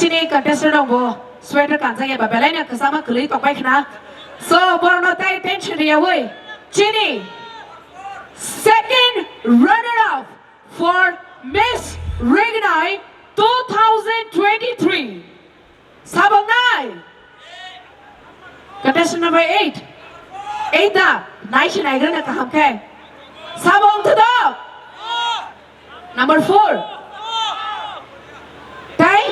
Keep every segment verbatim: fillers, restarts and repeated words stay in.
Chini contestant rok bo sweater kanjak eba belai no kwchama kwlwi tongbai khna. So, borok no tai tension riyawi chini second runner up for Miss Rignai two thousand twenty-three. Sabong nai. Contestant number eight. Eight da. Nai si nai grana kaham khe. Sabong thudok. Number four. Tai?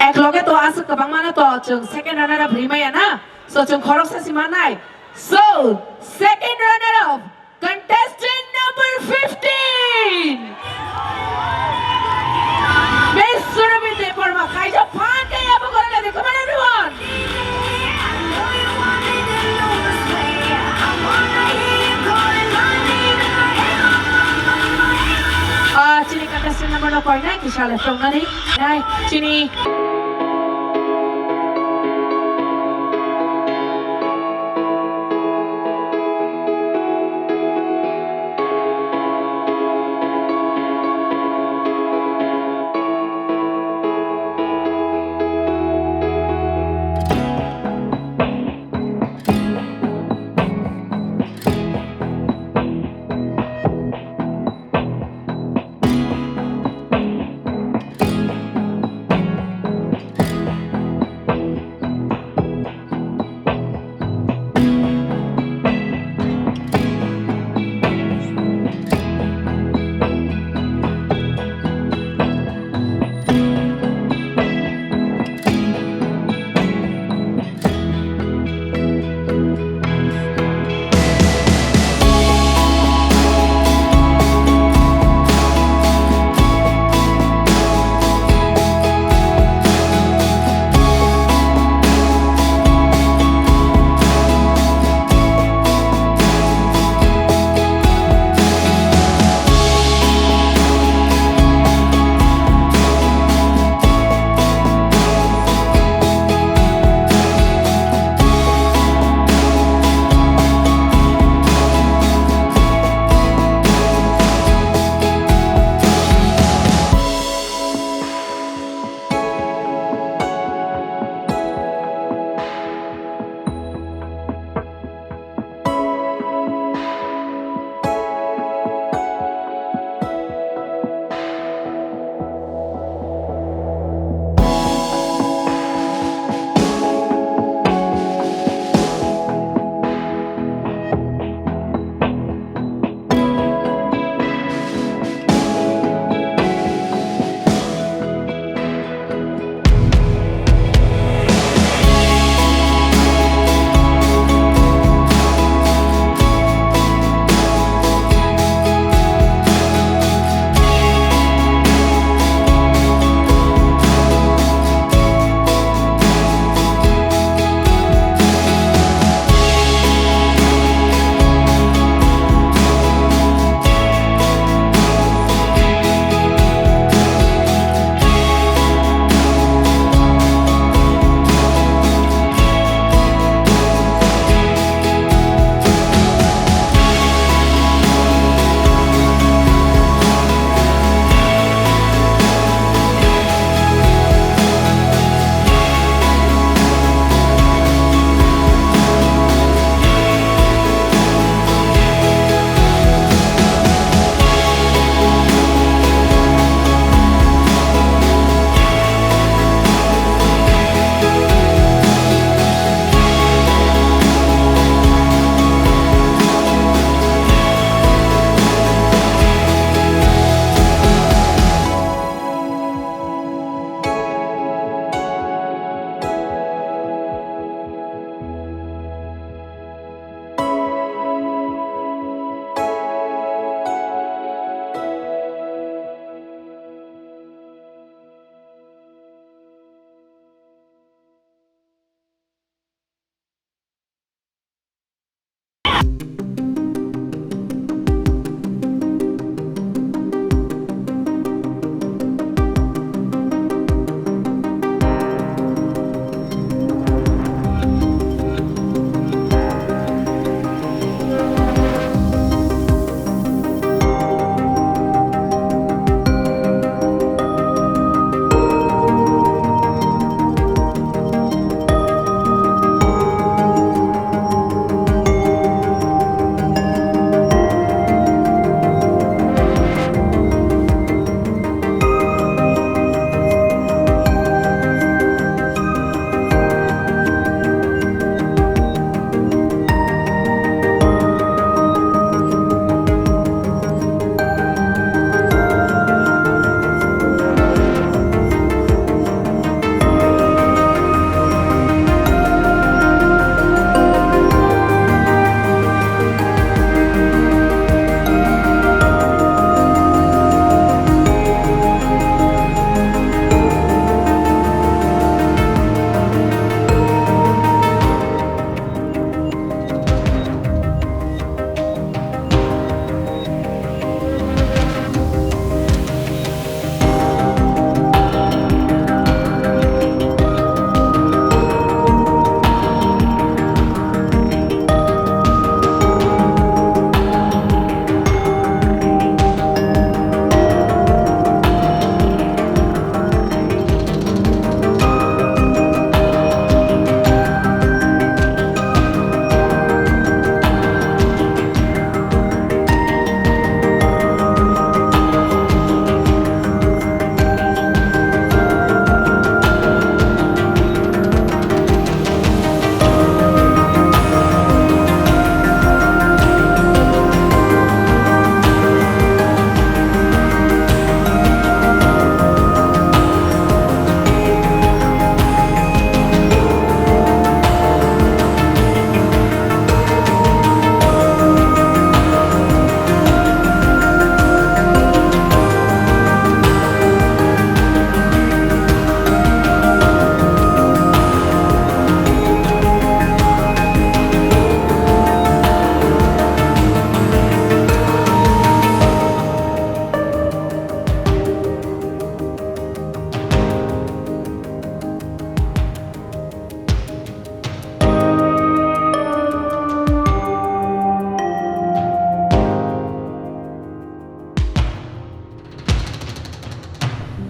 Ek loge to aswk kwbangma no to chwng second runner up rimaya na. So chwng khoroksa si manai. So, second runner up, contestant number fifteen. Miss Surabhi Debbarma, kaijak phan kaya bukorang kadi, come on everyone. Ah, chini contestant number no koi nai, kisa le from nani. Nai, chini.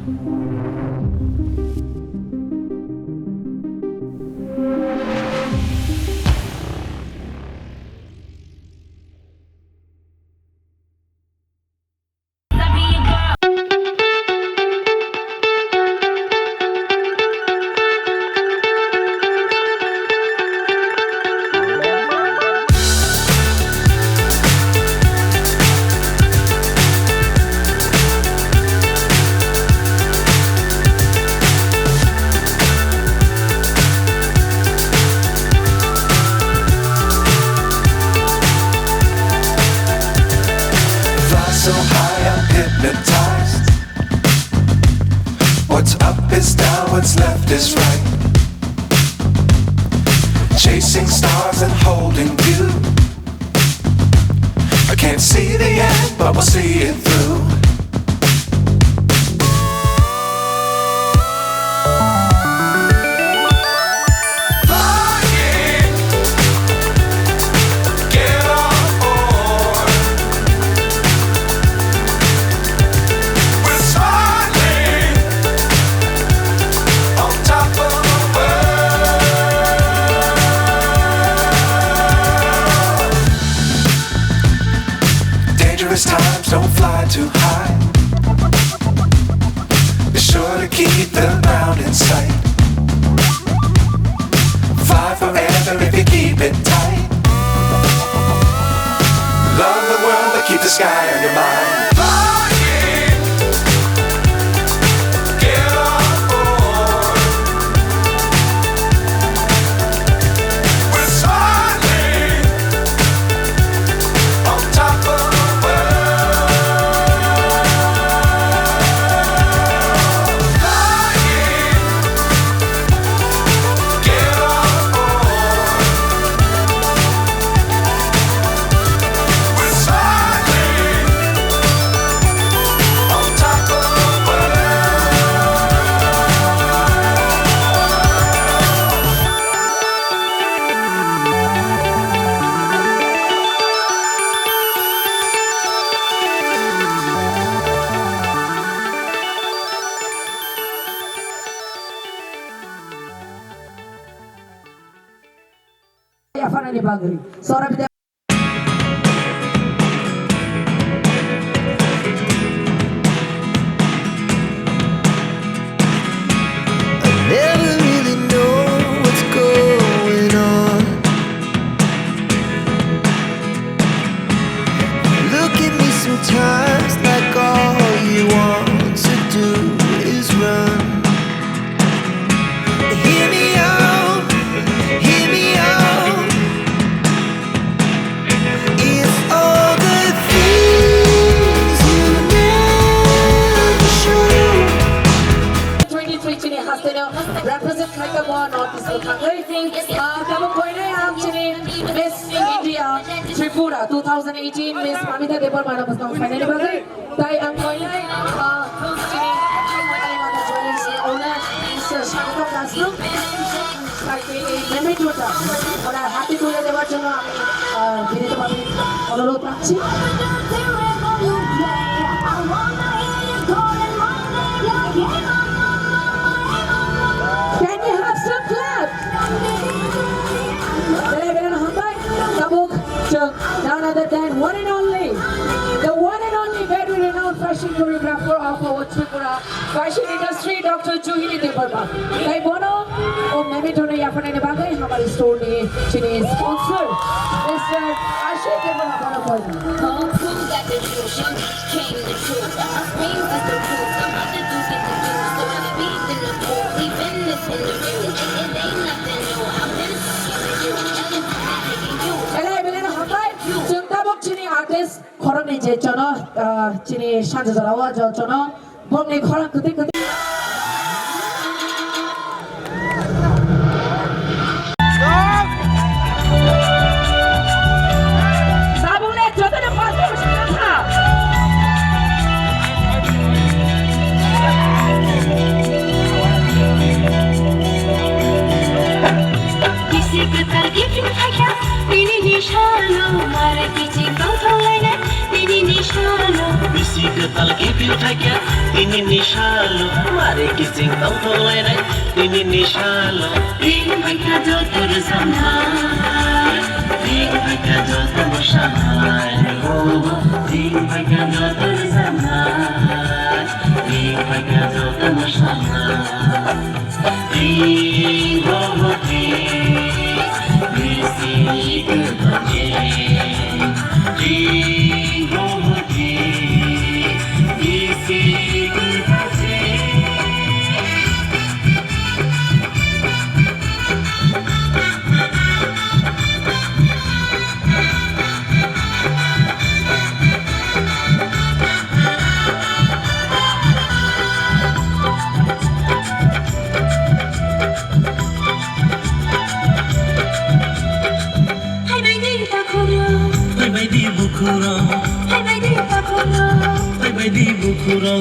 Fly so high, I'm hypnotized. What's up is down, what's left is right. Chasing stars and holding you. I can't see the end, but we'll see it through. Flying, get on board. We're smiling on top of the world. Dangerous times, don't fly too high. Be sure to keep the ground in sight. Fly forever if you keep it tight. Love the world, but keep the sky on your mind. Flying, get on board. We're smiling on top of the world. Flying, get on board. We're smiling on top of the world. Yapharnani bagwi. Sora bida. I never really know what's going on. You look at me sometimes like all you want to do is run. Hear me out, hear me out. It's all the things you never show. Twenty-three chini hasteno represent khaika bo North East o thangwi, ah, tabuk koinai ang chini Miss India Tripura two thousand eighteen Miss Mamita Debbarma no bwskango phainani bagwi. Tai ang koinai, ah, chini Kalimata Jewellers owner Mister Shantanu Das, sakni memento-ta ওনার হাতে তুলে দেওয়ার জন্য আমি, আহ, বিনীতভাবে অনুরোধ রাখছি। Can we have some clap? Belai belai no hambai. Tabuk chwng none other than one and only, the one and only very renowned fashion choreographer of our Tripura fashion industry, Doctor Juhini Debbarma. Tai bono o memento no yapharnani bagwi hamari store ni chini sponsor, Mister Ashik Debbarma bono koinai. Belai belai no hambai. Chwng tabuk chini artist khoroknwi je chono, ah, chini sanja jorao je chono, bongni khorang kwtwi kwtwi. Tabukle jotono pastor sakha. Bisi kwtal kiphil thaikha, tini ni salo mara kiching tongthok lainai, tini ni salo. Bisi kwtal kiphil thaikha, Tini ni salo mari kising tongthoklainai. Tini ni salo ring phaikha joto rwchapnai, ring phaikha joto mosanai. Ring phaikha joto rwchapnai, ring phaikha joto mosanai. Phaibai di takhukno. Phaibai di bukhukno. Phaibai di takhukno. Phaibai di bukhukno.